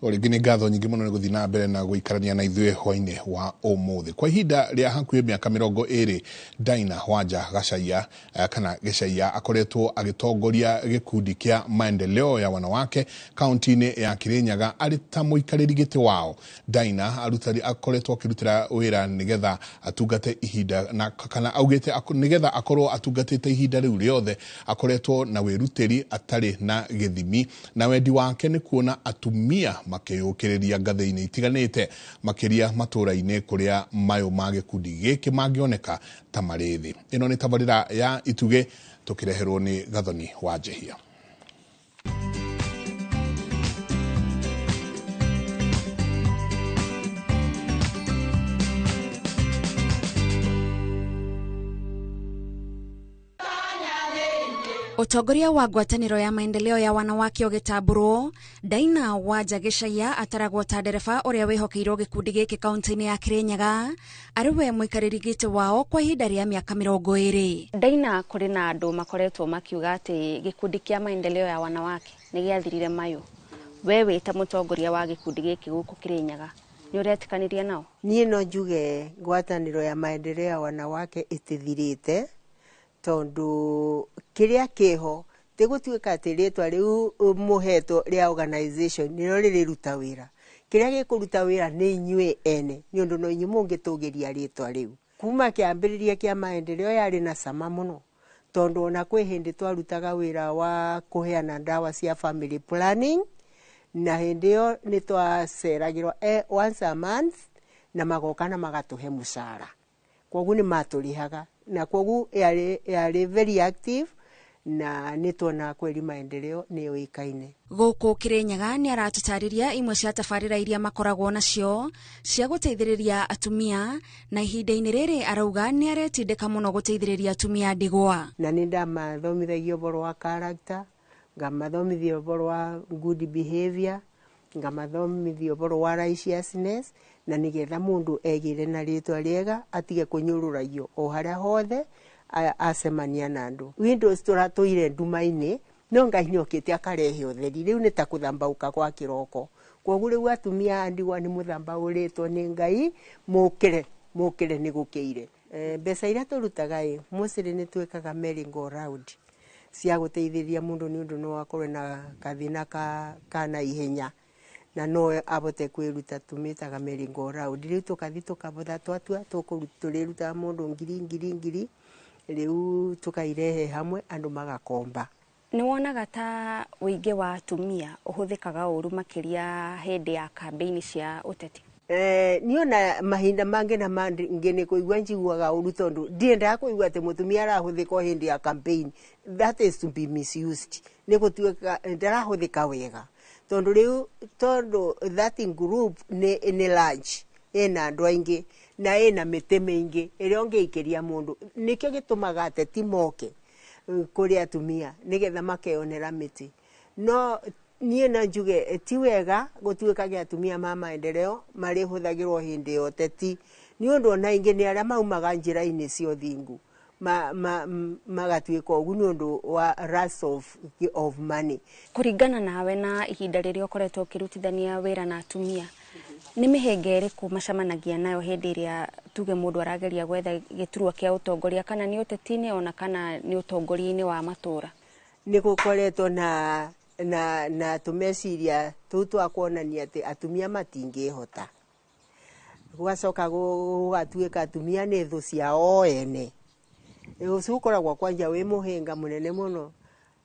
Rĩngĩ nĩ ngatho nyingĩ mũno nĩ gũthiĩ na mbere na gũikarania na ithuĩ hwainĩ wa ũmũthĩ. Kwa ihinda rĩa hakuhĩ mĩaka 20 Daina Wanja Gachaiya kana Gĩchaiya akoretwo agĩtongoria gĩkundi kĩa maendeleo ya wanawake kaunti-inĩ ya Kirinyaga arĩ ta mũikarĩri gĩtĩ wao. Daina akoretwo akĩrutĩra wĩra nĩgetha atungate ihinda na kana augĩte nĩgetha akorwo atungatĩte ihinda rĩu rĩothe akoretwo na wĩrutĩri atarĩ na gĩthimi na wendi wake nĩ kuona atumia makĩyũkĩrĩria ngathĩ-inĩ itiganĩte makĩria matũũra-inĩ kũrĩa mayũ ma gĩkundi gĩkĩ mangĩoneka ta marĩ thĩ. Ĩno nĩ tabarĩra ya Itugĩ tũkĩreherwo nĩ Gathoni wa Njehia. Ũtongoria wa ngwatanĩro ya maendeleo ya wanawake ũgĩtambũrwo, Daina Wanja Gĩchaiya ataragwo ta ndereba ũrĩa wĩhokeirwo gĩkundi gĩkĩ kaunti-inĩ ya Kirinyaga arĩ we mũikarĩri gĩtĩ wao kwa ihinda rĩa mĩaka 20. Daina, kũrĩ na andũ makoretwo makiuga atĩ gĩkundi kĩa maendeleo ya wanawake nĩ gĩathirire mayũ. We wĩ ta mũtongoria wa gĩkundi gĩkĩ gũkũ Kirinyaga, nĩ ũretĩkanĩria nao? Niĩ no njuge ngwatanĩro ya maendeleo ya wanawake ĩtithirĩte tondũ kĩrĩa kĩho ti gũtuĩka atĩ rĩtwa rĩu mũhetwo rĩa organization nĩrĩo rĩrĩruta wĩra. Kĩrĩa gĩkũruta wĩra nĩ inyuĩ ene, nĩ ũndũ no inyuĩ mũngĩtũgĩria rĩtwa rĩu. Kuma kĩambĩrĩria kĩa maendeleo yarĩ na cama mũno, tondũ ona kwĩ hĩndĩ twarutaga wĩra wa kũheana ndawa cia family planning, na hĩndĩ ĩyo nĩ twaceragĩrwo once a month na magoka na magatũhe mũcara. Kwoguo nĩ matũrĩhaga na kwoguo yarĩ very active na nĩ tuona kweri maendeleo nĩ yũĩkaine. Gũkũ Kirinyaga nĩ aratũtarĩria imwe cia tabarĩra iria makoragwo nacio cia gũteithĩrĩria atumia, na ihinda-inĩ rĩrĩ arauga nĩ aretindĩka mũno gũteithĩrĩria atumia ndigwa. Na nĩ ndamathomithagia ũhoro wa character, ngamathomithia ũhoro wa good behavior, ngamathomithia ũhoro wa righteousness, na nĩgetha mũndũ egĩre na rĩtwa rĩega atige kũnyũrũragio o harĩa hothe acemania na andũ. Windows tũratũire nduma-inĩ, no Ngai nĩokĩte akarehe ũtheri. Rĩu nĩ ta kũthambaũka kwa kĩroko. Kwoguo rĩu atumia a ndigwa nĩ mũthambaũrĩtwo nĩ Ngai, mũkĩre, mũkĩre nĩ gũkĩire. Mbeca iria tũrutaga ĩ, mostly nĩ twĩkaga merry go round cia gũteithĩrĩria mũndũ nĩ ũndũ no akorwe na gathĩna ka naihenya na no abote kwĩruta, tũmĩtaga merry go round. Rĩu tũkathi tũkabotha twatua tũrĩrutaga mũndũ ngiri ngiri ngiri, rĩu tũkairehe hamwe andũ magakomba. Nĩ wonaga ta ũingĩ wa atumia ũhũthĩkaga ũru makĩria hĩndĩ ya kambĩini cia ũteti? Niĩ ona mahinda mangĩ na mangĩ nĩ kũigua njiguaga ũru tondũ ndiendaga kũigua atĩ mũtumia arahũthĩka o hĩndĩ ya campaign. That is to be misused. Nĩ gũtuĩka ndarahũthĩka wega tondũ rĩu tondũ that group nĩ large, ĩna andũ aingĩ na ĩna mĩtĩ mĩingĩ ĩrĩa ũngĩikĩria mũndũ. Nĩkĩo gĩtũmaga ateti moke kũrĩ atumia nĩgetha makeyonera mĩtĩ. No niĩ no njuge ti wega gũtuĩkage atumia ma maendeleo marĩhũthagĩrwo hĩndĩ ya ũteti, nĩ ũndũ ona aingĩ nĩ arĩa maumaga njĩra-inĩ cia ũthingu. magatuĩka ũguo nĩ ũndũ wa rush of money. Kũringana nawe na ihinda rĩrĩa ũkoretwo ũkĩrutithania wĩra na atumia, nĩ mĩhĩnga ĩrĩkũ macemanagia nayo hĩndĩ ĩrĩa tuge mũndũ arageria gwetha gĩturwa kĩa ũtongoria, kana nĩ ũteti-inĩ ona kana nĩ ũtongoria-inĩ wa matũra? Nĩ gũkoretwo na tũmeciria tũu twa kuonania atĩ atumia matingĩhota, gũgacoka gũgatuĩka atumia nĩ thũ ciao ene. Ũcio ũkoragwo kwanja wĩ mũhĩnga mũnene mũno,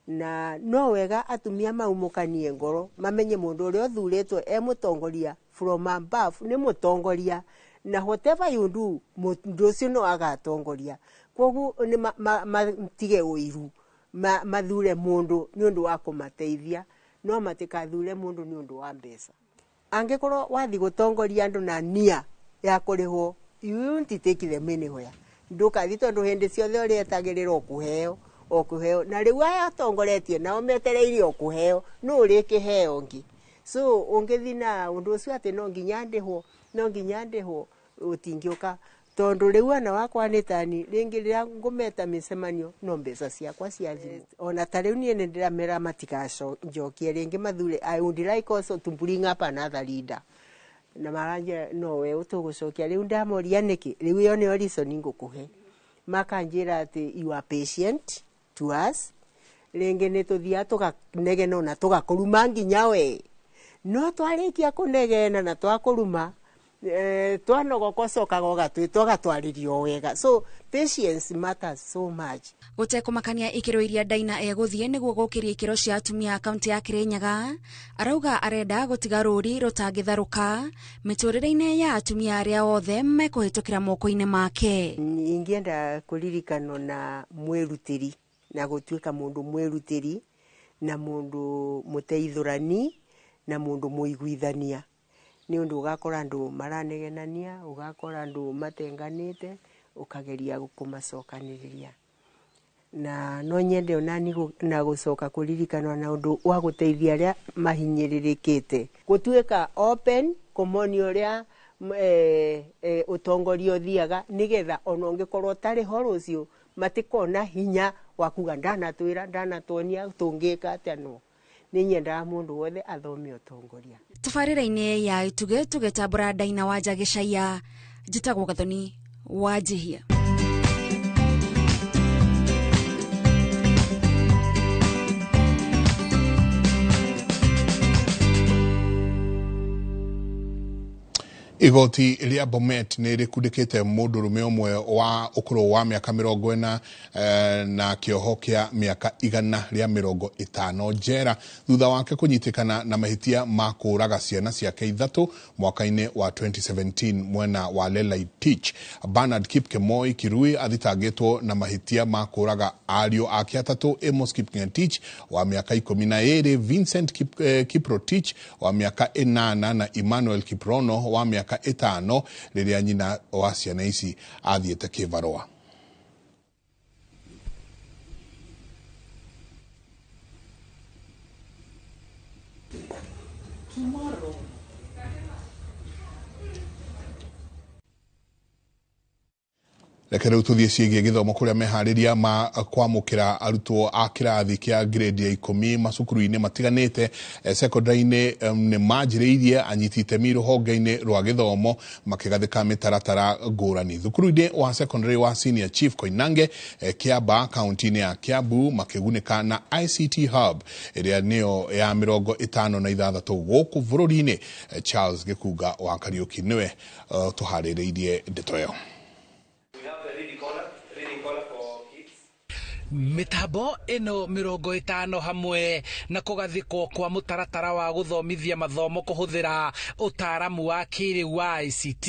na no wega atumia maumũkanie ngoro, mamenye mũndũ ũrĩa ũthurĩtwo e mũtongoria from above nĩ mũtongoria, na whatever you do mũndũ ũcio no agatongoria. Kwoguo nĩ matige ũiru, mathure mũndũ nĩ ũndũ wa kũmateithia, no matikathure mũndũ nĩ ũndũ wa mbeca. Angĩkorwo wathiĩ gũtongoria andũ na nia ya kũrĩhwo, you won't take them anywhere. Ndũkathi tondũ hĩndĩ ciothe ũrĩetagĩrĩra o kũheo, na rĩu aya atongoretie nao metereire o kũheo, no ũrĩkĩheo ngĩ. So ũngĩthiĩ na ũndũ ũcio atĩ no nginya ndĩhwo, ũtingĩũka, tondũ rĩu ana wakwa nĩ tani rĩngĩ rĩrĩa ngũmeta mĩcemanio no mbeca ciakwa cia thimũ. Ona ta rĩu niĩ nĩ ndĩramera matigacokie rĩngĩ mathure. I would like also to bring up another leader, na maranjĩra no we ũtũgũcokia. Rĩu ndamoria nĩkĩ, rĩu ĩyo nĩyo reason ngũkũhe. Makanjĩra atĩ you are patient to us, rĩngĩ nĩ tũthiaga tũkanegena na tũgakũruma nginya we, no twarĩkia kũnegena na twakũruma twanogoka ũcokaga ũgatwĩta ũgatwarĩrio wega. So patience matters so much. Gũtekũmakania ikĩro iria Daina egũthiĩ nĩguo gũkĩria ikĩro cia atumia a kaunti ya Kirinyaga, arauga arenda gũtiga rũri rũtangĩtharũka mĩtũrĩre-inĩ ya atumia arĩa othe mekũhĩtũkĩra moko-inĩ make. Ingĩenda kũririkanwo na mwĩrutĩri, na gũtuĩka mũndũ mwĩrutĩri, na mũndũ mũteithũrani, na mũndũ mũiguithania. Nĩ ũndũ ũgakora andũ maranegenania, ũgakora andũ matenganĩte, ũkageria kũmacokanĩrĩria. Na no nyende onani na gũcoka kũririkanwo na ũndũ wa gũteithia arĩa mahinyĩrĩrĩkĩte, gũtuĩka open, kũmonia ũrĩa ũtongoria ũthiaga, nĩgetha ona ũngĩkorwo ũtarĩ ho rũciũ matikona hinya wa kuga ndanatwĩra, ndanatuonia tũngĩka atĩa. No nĩ nyendaga mũndũ wothe athome ũtongoria. Tabarĩra-inĩ ya Itugĩ tũgĩtambũra Daina Wanja Gĩcaia, njĩtagwo Gathoni wa Njihia. Igoti rĩa Bomet nĩ rĩkundĩkĩte mũndũrũme ũmwe wa ũkũrũ wa mĩaka 40 na kĩoho kĩa mĩaka 150 njera thutha wake kũnyitĩkana na mahĩtia ma kũũraga ciana ciake 3 mwaka-inĩ wa 2017 mwena wa Lelaitich. Bernard Kipkemoi Kirui athitangĩtwo na mahĩtia ma kũũraga ariũ ake 3, Amos Kipng'etich wa mĩaka 12, Vincent Kiprotich wa mĩaka 8 na Emmanuel Kiprono wa mĩaka 5 rĩrĩa nyina wa ciana ici athiĩte kĩbarũa. Reke rĩu tũthiĩ ciĩgiĩ gĩthomo kũrĩa meharĩria ma kwamũkĩra arutwo a kĩrathi kĩa grade ya 10 macukuru-inĩ matiganĩte secondary-inĩ nĩ manjĩrĩirie anyiti itemi rũhonge-inĩ rwa gĩthomo makĩgathĩka mĩtaratara ngũrani. Thukuru-inĩ wa secondary wa Senior Chief Koinange Kiambaa kaunti-inĩ ya Kiambu makĩgunĩka na ICT Hub ĩrĩa nĩyo ya 56 gũkũ bũrũri-inĩ. Charles Gĩkunga wa Kariũki nĩwe tũharĩrĩirie ndeto ĩyo. Mitambo ĩno 50 hamwe na kũgathĩkwo kwa mũtaratara wa gũthomithia mathomo kũhũthĩra ũtaaramu wa kĩrĩu wa ICT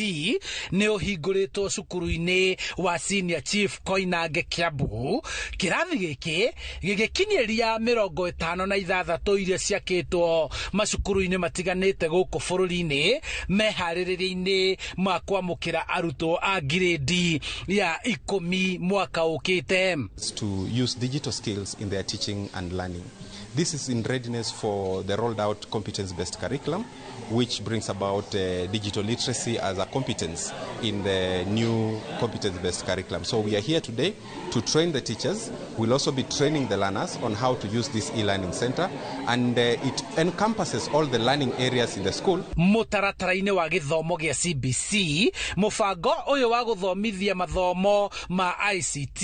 nĩ ũhingũrĩtwo cukuru-inĩ wa Senior Chief Koinange Kiambu. Kĩrathi gĩkĩ gĩgĩkinyĩria 56 iria ciakĩtwo macukuru-inĩ matiganĩte gũkũ bũrũri-inĩ meharĩrĩria-inĩ ma kwamũkĩra arutwo a grade ya 10 mwaka ũkĩte. To use digital skills in their teaching and learning. This is in readiness for the rolled out competence-based curriculum, which brings about digital literacy as a competence in the new competence-based curriculum. So we are here today to train the teachers. We'll also be training the learners on how to use this e-learning center, and it encompasses all the learning areas in the school. Mũtaratara-inĩ wa gĩthomo gĩa CBC, mũbango ũyũ wa gũthomithia mathomo ma ICT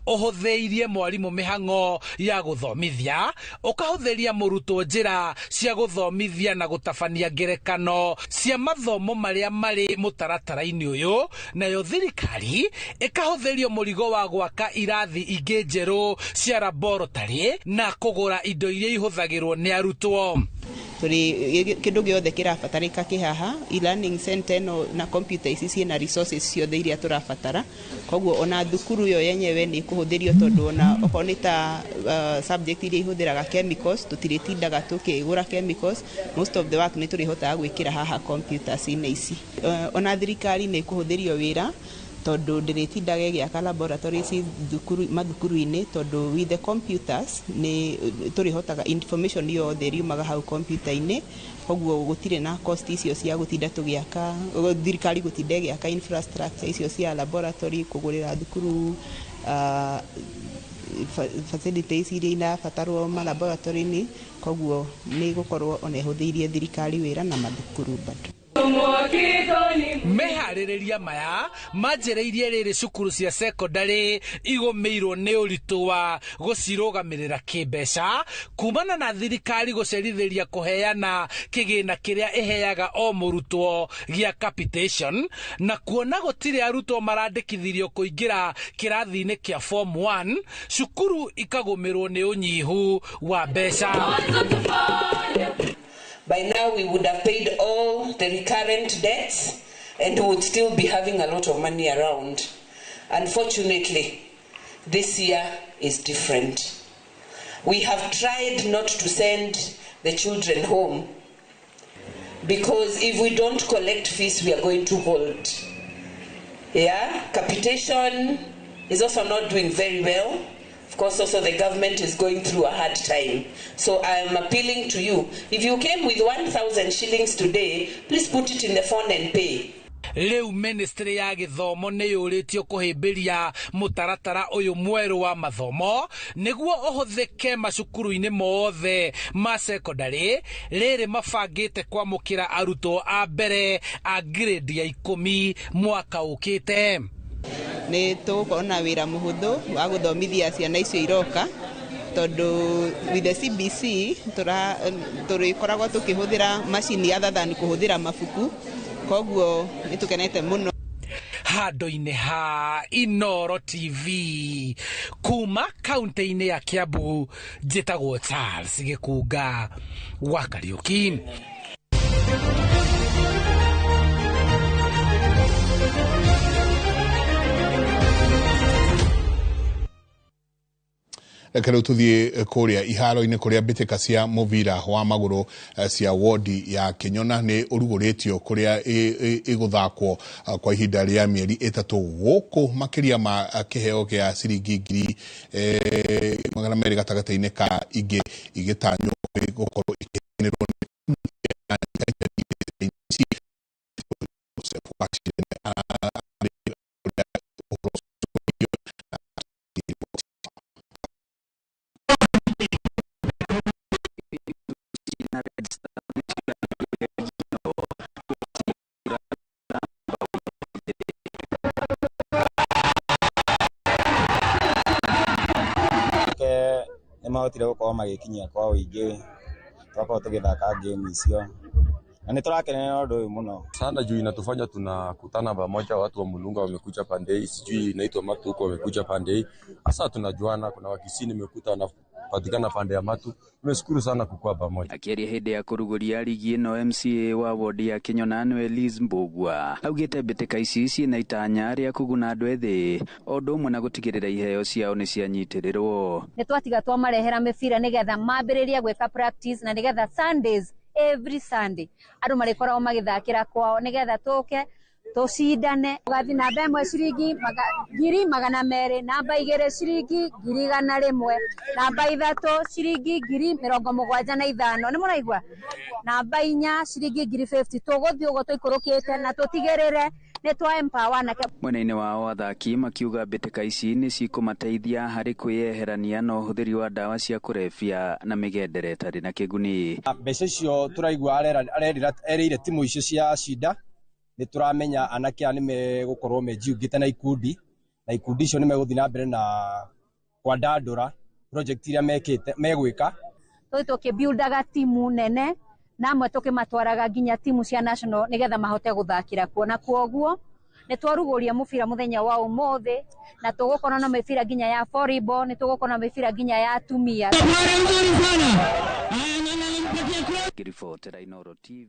ũhũthĩirie mwarimũ mĩhang'o ya gũthomithia, ũkahũthĩria mũrutwo njĩra cia gũthomithia na gũtabania ngerekano cia mathomo marĩa marĩ mũtaratara-inĩ ũyũ, nayo thirikari ĩkahũthĩrio mũrigo wa gwaka irathi ingĩ njerũ cia laboratory na kũgũra indo iria ihũthagĩrwo nĩ arutwo. Tũrĩ kĩndũ gĩothe kĩrabatarĩka kĩ haha, e-learning center ĩno na computer ici ciĩna resources ciothe iria tũrabatara, koguo ona thukuru yo yenyewe nĩ ĩkũhũthĩrio, tondũ ona okorwo nĩ ta subject iria ihũthĩraga chemicals, tũtirĩtindaga tũkĩgũra chemicals. Most of the work nĩ tũrĩhotaga gwĩkĩra haha computers-inĩ ici. Ona thirikari nĩ ĩkũhũthĩrio wĩra, tondũ ndĩrĩtindaga ĩgĩaka laboratories thukuru mathukuru-inĩ, tondũ with the computers nĩ tũrĩhotaga information yothe ĩriumaga hau computer-inĩ, koguo gũtirĩ na cost icio cia gũtinda tũgĩaka, thirikari gũtinda ĩgĩaka infrastructure icio cia laboratory, kũgũrĩra thukuru facilities iria irabatarwo ma laboratory-inĩ, koguo nĩ gũkorwo ona ĩhũthĩirie thirikari wĩra na mathukuru bado. Meharĩrĩria maya manjĩrĩirie rĩrĩ cukuru cia secondary igũmĩirwo nĩ ũritũ wa gũcirũgamĩrĩra kĩmbeca kumana na thirikari gũcerithĩria kũheana kĩgĩna kĩrĩa ĩheaga o mũrutwo gĩa capitation, na kuona gũtirĩ arutwo marandĩkithirio kũingĩra kĩrathi-inĩ kĩa form 1, cukuru ikagũmĩrwo nĩ ũnyihu wa mbeca. By now we would have paid all the recurrent debts and we would still be having a lot of money around. Unfortunately, this year is different. We have tried not to send the children home because if we don't collect fees, we are going to hold. Yeah, capitation is also not doing very well. Of course, also the government is going through a hard time. So I am appealing to you. If you came with 1,000 shillings today, please put it in the phone and pay. Rĩu ministry ya gĩthomo nĩ yũrĩtio kũhĩmbĩria mũtaratara ũyũ mwerũ wa mathomo nĩguo ũhũthĩke macukuru-inĩ mothe ma secondary, rĩrĩ mabangĩte kwamũkĩra arutwo a mbere a grade ya 10 mwaka ũkĩte. Nĩ tũgũkorwo na wĩra mũhũthũ wa gũthomithia ciana icio iroka, tondũ with the CBC tũrĩkoragwo tũkĩhũthĩra macini other than kũhũthĩra mabuku, koguo nĩ tũkenete mũno. Handũ-inĩ ha Inooro TV kuma kaunti-inĩ ya Kiambu, njĩtagwo Charles Gĩkunga wa Kariũki. Reke rĩu tũthiĩ kũrĩa iharo-inĩ kũrĩa mbĩtĩka cia mũbira wa magũrũ cia wodi ya Kĩnyona nĩ ũrugũrĩtio kũrĩa ĩgũthakwo kwa ihinda rĩa mĩeri 3 gũkũ makĩria ma kĩheo gĩa ciringi 200,000 gatagatĩ-inĩ ka ingĩ igĩtanywo gũkorwo ikĩheanĩrwo nĩ Nĩmahotire gũkorwo magĩkinyia kwa ũingĩ, twakorwo tũgĩthaka game icio na nĩ tũrakenera ũndũ ũyũ mũno sana juu inatufanya tunakutana pamoja. Watu wa Mulunga wamekuja pande hii, sijui inaitwa Matu huko wamekuja pande hii, hasa tunajuana. Kuna Wakisii nimekuta wanapatikana pande ya Matu. Nimeshukuru sana kukua pamoja. Akĩaria hĩndĩ ya kũrugũria rigi ĩno, MCA wa wodi ya Kĩnyona nĩwe Liz Mbũgua augĩte mbĩtĩka ici ciĩna itanya rĩa kũguna andũ ethĩ o ũndũ ũmwe na gũtigĩrĩra iheo ciao nĩ cianyitĩrĩrwo. Nĩ twatiga twamarehera mĩbira nĩgetha mambĩrĩrie gwĩka practice, na nĩgetha Sundays, every Sunday andũ marĩkoragwo magĩthakĩra kwao, nĩgetha tũke Tũcindane ũgathi namba 1 ciringi 200,000, namba 2 ciringi 100,000, namba 3 ciringi 75,000. Nĩ mũraigua? Namba 4 ciringi 50,000. Tũgũthiĩ ũguo tũikũrũkĩte na tũtigĩrĩre nĩ twa empower anake. Mwena-inĩ wao athaki makiuga mbĩtĩka ici nĩ cikũmateithia harĩ kwĩyeherania na ũhũthĩri wa ndawa cia kũrebia na mĩgendere ĩtarĩ na kĩguni. Mbeca icio tũraigua erĩire timu icio cia cinda, nĩ tũramenya anake aya nĩ megũkorwo mejiungĩte na ikundi, na ikundi icio nĩ megũthiĩ na mbere na kwandandũra project iria mekĩte megwĩka. Tũthiĩ tũkĩbuildaga timu nene na amwe tũkĩmatwaraga nginya timu cia national nĩgetha mahote gũthakĩra kuo, na kwoguo nĩ twarugũria mũbira mũthenya wa ũmũthĩ, na tũgũkorwo na mĩbira nginya ya volleyball, nĩ tũgũkorwo na mĩbira nginya ya atumia. Ngĩribotera Inooro TV.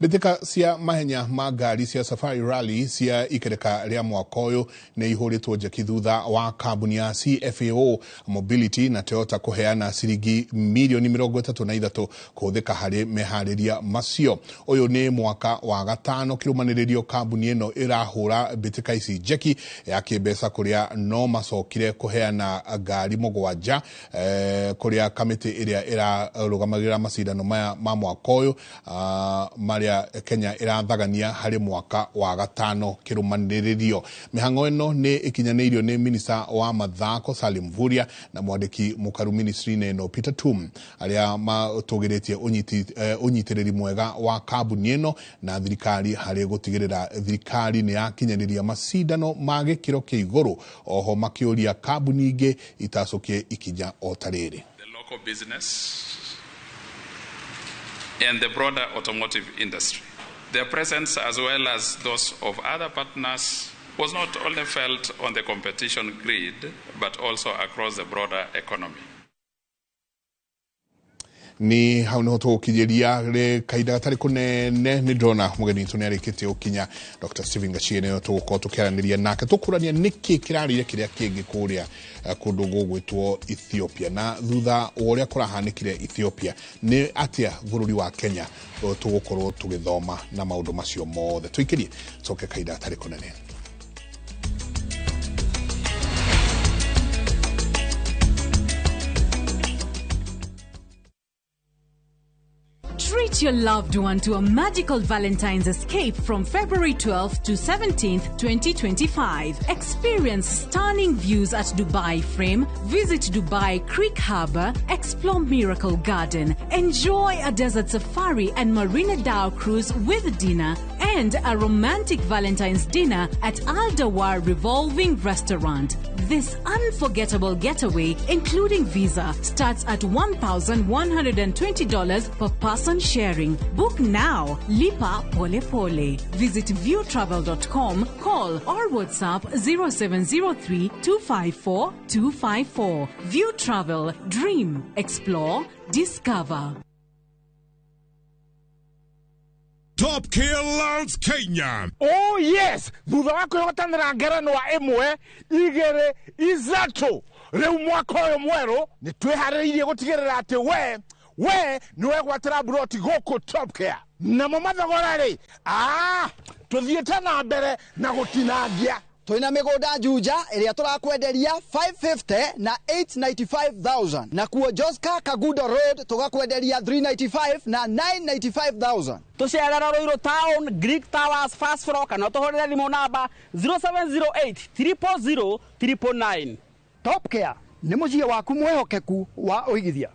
Mbĩtĩka cia mahenya ma ngari cia Safari Rally cia ikereka rĩa mwaka ũyũ nĩ ihũrĩtwo njeki thutha wa kambuni ya CFAO Mobility na Toyota kũheana ciringi mirioni 33 kũhũthĩka harĩ meharĩria macio. Ũyũ nĩ mwaka wa gatano kĩrũmanĩrĩrio kambuni ĩno ĩrahũra mbĩtĩka ici njeki ya kĩmbeca, kũrĩa no macokire kũheana ngari 7 kũrĩa kamĩtĩ ĩrĩa ĩrarũgamagĩrĩra macindano maya ma mwaka ũyũ marĩa Kenya ĩrathagania harĩ mwaka wa gatano kĩrũmanĩrĩrio. Mĩhang'o ĩno nĩ ĩkinyanĩirio nĩ minista wa mathako Salim Mvurya na mwandĩki mũkaru ministry-inĩ ĩno Peter Tum, arĩa matũgĩrĩtie ũnyitĩrĩri mwega wa kambuni ĩno na thirikari harĩ gũtigĩrĩra thirikari nĩ yakinyanĩria macindano ma gĩkĩro kĩa igũrũ, oho makĩũria kambuni ingĩ itacũkie ikinya o ta rĩrĩ. The local business and the broader automotive industry. Their presence, as well as those of other partners, was not only felt on the competition grid, but also across the broader economy. Ni hau niho tũgũkinyĩria rĩ kahinda gatarĩ kũnene. Nĩ ndĩrona mũgeni witũ nĩ arĩkĩtie gũkinya, Dr. Stephen Gachie, nĩwe tũgũkorwo tũkĩaranĩria nake tũkũrania nĩkĩ kĩrarĩire kĩrĩa kĩngĩ kũrĩa kũndũ gũgwĩtwo Ethiopia, na thutha wa ũrĩa kũrahanĩkire Ethiopia nĩ atĩa bũrũri wa Kenya tũgũkorwo tũgĩthoma na maũndũ macio mothe. Tũikĩrie coke kahinda gatarĩ kũnene. Treat your loved one to a magical Valentine's escape from February 12th to 17th, 2025. Experience stunning views at Dubai Frame, visit Dubai Creek Harbour, explore Miracle Garden, enjoy a desert safari and Marina Dhow cruise with dinner, and a romantic Valentine's dinner at Al Dawar Revolving Restaurant. This unforgettable getaway, including visa, starts at $1,120 per person sharing. Book now. Lipa Pole Pole. Visit viewtravel.com, call or WhatsApp 0703 254 254. View Travel. Dream. Explore. Discover. Top Killers Kenya. Oh yes, thutha wa kwĩhotanĩra ngerenwa 1 2 3 rĩu mwaka ũyũ mwerũ nĩ twĩharĩrĩirie gũtigĩrĩra atĩ we nĩ wegwatĩra mburoti gũkũ Top Care. Namo mathogora rĩ, tũthiĩte na mbere na gũtinangia. Twina mĩgũnda Juja ĩrĩa tũrakwenderia 550 na 895,000, na kuo Joska Kagudo Road tũgakwenderia 395 na 995,000. Tũcerera Ruiru Town, Greek Towers, first floor, kana ũtũhũrĩre thimũ namba 0708 000 999. Top Care nĩ mũciĩ waku mwĩhokeku wa ũigithia.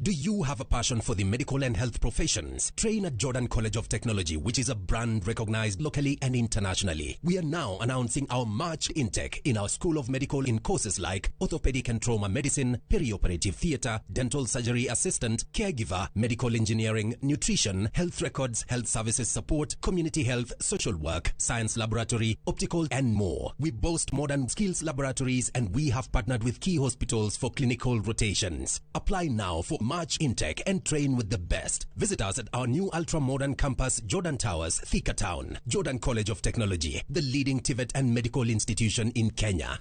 Do you have a passion for the medical and health professions? Train at Jordan College of Technology, which is a brand recognized locally and internationally. We are now announcing our March intake in our School of Medical in courses like orthopedic and trauma medicine, perioperative theater, dental surgery assistant, caregiver, medical engineering, nutrition, health records, health services support, community health, social work, science laboratory, optical, and more. We boast modern skills laboratories, and we have partnered with key hospitals for clinical rotations. Apply now for March intake and train with the best. Visit us at our new ultra-modern campus, Jordan Towers, Thika Town. Jordan College of Technology, the leading TVET and medical institution in Kenya.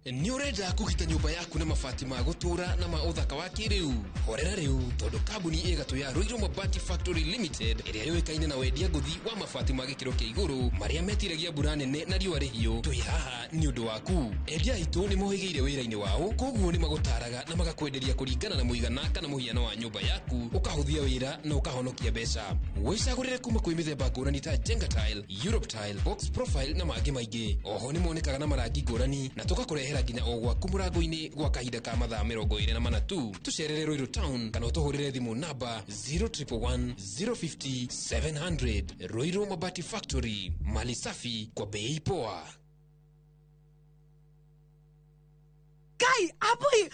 Nĩ ũrenda kũgita nyũmba yaku na mabati ma gũtũũra na ma ũthaka wa kĩrĩu? Horera rĩu, tondũ kambuni ĩgatũ ya Ruiru Mabati Factory Limited, ĩrĩa yũĩkaine na wendia ngũthi wa mabati ma gĩkĩro kĩa igũrũ marĩa metiragia mbura nene na riũa rĩhiũ, twĩ haha nĩ ũndũ waku. Endia aitũ nĩ mohĩgĩire wĩra-inĩ wao, koguo nĩ magũtaraga na magakwenderia kũringana na mũigana kana mũhiano wa nyũmba yaku, ũkahũthia wĩra na ũkahonokia mbeca. Wĩcagũrĩre kuma kwĩ mĩthemba ngũrani ta Jenga Tile, Europe Tile, Box Profile na mangĩ maingĩ. Oho nĩ monekaga na marangi ngũrani na tũgakũrehera nginya o gwaku mũrango-inĩ gwa kahinda ka mathaa 24 tu. Tũcerere Ruiru Town kana ũtũhũrĩre thimũ namba 0111 050 700. Ruiru Mabati Factory, mali safi kwa bei poa. Ngai abui,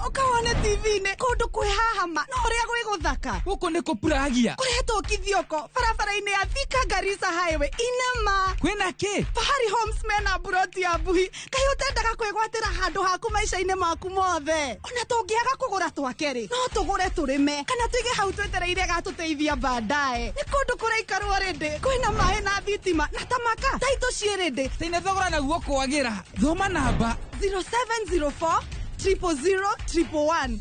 ukawone TV-inĩ kũndũ kwĩ haha ma no ũrĩa gwĩ gũthaka. Gũkũ nĩ kũpuragia. Kũretwo Kithioko barabara-inĩ ya Thika Garissa Highway inema. Kwĩna kĩ? Fahari Homes mena mburoti ya mbuhi. Kaĩ ũtendaga kwĩgwatĩra handũ haku maica-inĩ maku mothe? Ona tũngĩaga kũgũra twake rĩ, no tũgũre tũrĩme kana tũige hau twetereire gatũteithia baadaye. Nĩ kũndũ kũraikarwo rĩndĩ, kwĩna maĩ na thitima na tamaka taitũ ciĩ rĩndĩ. Tine thogora naguo kwagĩra. Thoma namba 0704 000 111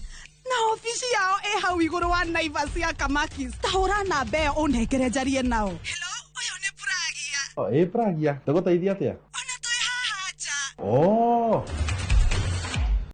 na ofici yao ĩ hau igũrũ wa Naivas ya Kamakis. Ta hũra namba ĩyo ũnengere njarie nao. Ĩ Pragia, tũgũteithia atĩa? Ona twĩ haha nja. Oh.